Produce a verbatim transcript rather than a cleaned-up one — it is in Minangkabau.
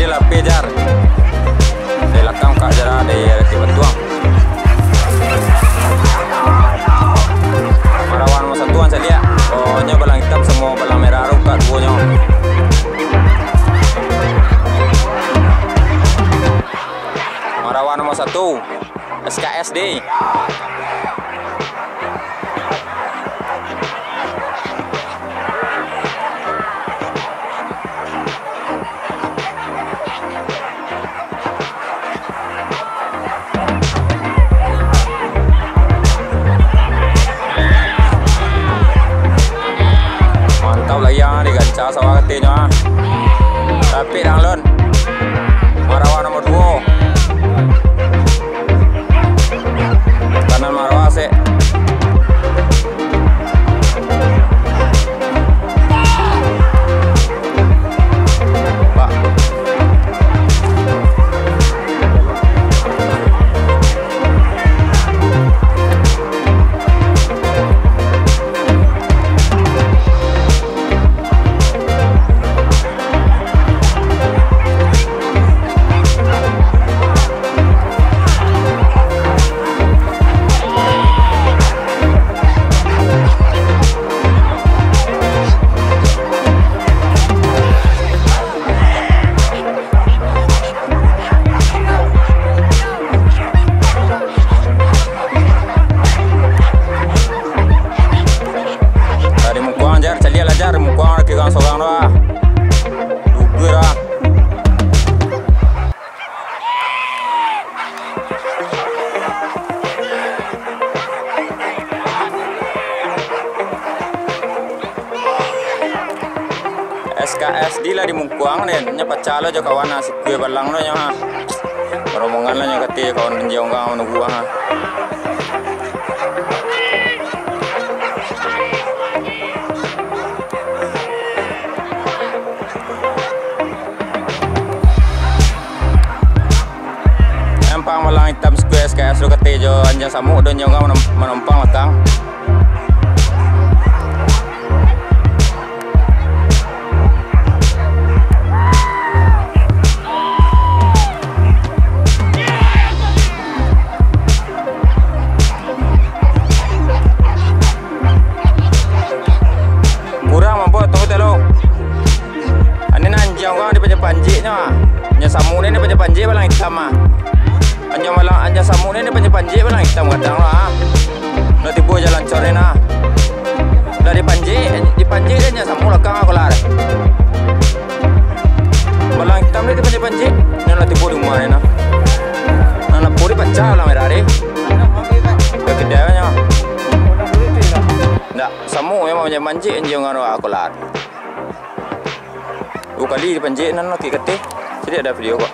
Lapeh jar. Dari lakang kak jar, dari, dari bantuang. Marawa nomor satu, an caliak. Oh, nyo balang itam samo balang merah tu kak duonyo. Marawa nomor satu, S K S D. Mantap lai, ah, diganca sawah katinyo, ah. Tapi dang lun. Marawa nomor duo. Kanan marawa sek. Pak. Lah di mungkuang jar, caliak lah jar, di mungkuang lah, kigang sorang tu ah. Lugu dah. S K S D lah di mungkuang den, nyo pacah lo jo kawan ah, sikue balang lo nyo ha. Rombongan lah nyo kati kawan Panji Onggang manunggu ha. Ampang balang itam sikue S K S lo kati jo anjiang samuk, do nyo ka manom-, manompang lakang. Kurang mampu tunggu telo. Ane nan anjiang urang dipanjek-panjeknyo ah. Anjiang samuk ni dipanjek-panjek balang itam ah. Anjiang balang, anjiang samuk ni dipanjek-panjek balang itam kadang lah ah. Lah tibo jalan cor ni nah. Lah dipanjek, dipanjek dek anjiang samuk lakang ah kolar. Balang itam ni dipanjek-panjek. Nan lah tibo di rumah ni nah. Nan lapo ni pacah balang merah ni. Dah kedai banyak. Ndak, samuk memang manjek-manjek anjiang urang ah kolar. Duo kali dipanjek nan lakik kateh. Jadi ada video kok.